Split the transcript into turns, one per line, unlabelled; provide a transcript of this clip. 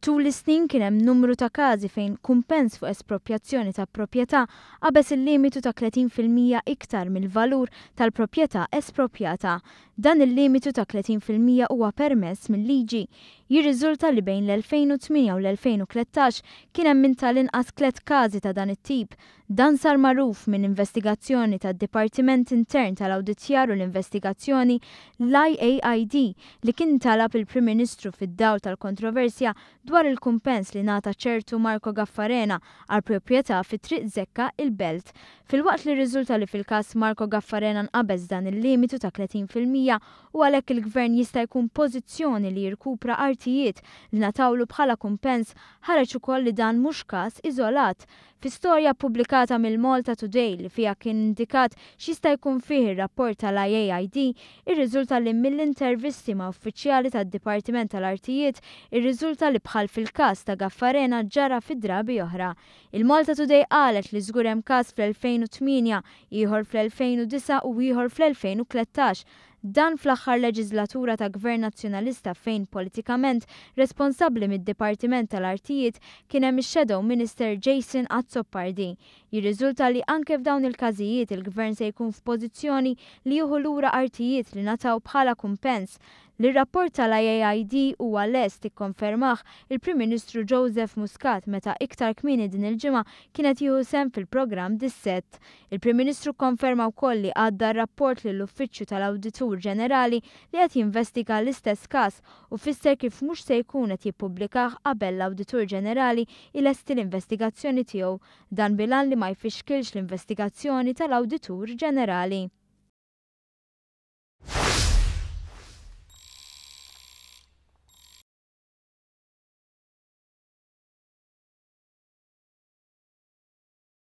Tul is-snin kien hemm numru ta' każi fejn kumpens fuq esproprjazzjoni ta' proprjetà qabeż il-limitu ta' 30% iktar mill-valur tal-proprjetà esproprjata. Dan il-limitu ta' 30% huwa permess mil-liġi. Jirriżulta li bejn l-2008 u l-2013 kien hemm minn tal-inqas tliet każi ta' dan it-tip. Dan sar magħruf minn investigazzjoni tad-Dipartiment Intern tal-Awditjar u l-Investigazzjoni, l-IAID, li kien talab il-Prim Ministru fid-dawl tal-kontroversja dwar il-kumpens li ngħata ċertu Marco Gaffarena għal proprjetà fi Triq Zekka, il-Belt. Filwaqt li rriżulta li fil-każ Marco Gaffarena nqabeż dan il-limitu ta' 30% u għalhekk il-Gvern jista' jkun pożizzjoni li jirkupra artijiet li ngħatawlu bħala kumpens, ħareġ ukoll li dan mhux każ iżolat. Fi storja ppubblikata mill-Malta Today li fiha kien indikat x'jista' jkun fih ir-rapport tal-IAID, irriżulta li mill-intervisti ma' uffiċjali tad-Dipartiment tal-Artijiet irriżulta li bħal fil-każ ta' Gaffarena ġara fi drabi oħra. Il-Malta Today qalet li żgur hemm każ fl-2008, ieħor fl-2009 u ieħor fl-2013. Dan fl-aħħar leġiżlatura ta' Gvern Nazzjonalista fejn politikament responsabbli mid-Dipartiment tal-Artijiet kien hemm ix-Shadow Minister Jason Azzopardi. Jirriżulta li anke f'dawn il-każijiet il-Gvern se jkun f'pożizzjoni li jieħu lura artijiet li ngħataw bħala kumpens. Li r-rapport tal-IAID huwa lest ikkonfermah il-Prim Ministru Joseph Muscat meta iktar kmieni din il-ġimgħa kien qed jieħu sehem fil-programm Dissett. Il-Prim Ministru kkonferma wkoll li għadda r-rapport lill-Uffiċċju tal-Awditur Ġenerali li qed jinvestiga l-istess każ u fisser kif mhux se jkun qed jippubblikah qabel l-Awditur Ġenerali jlesti l-investigazzjoni tiegħu. Dan bil-għan li ma jfixkilx l-investigazzjoni tal-Awditur Ġenerali.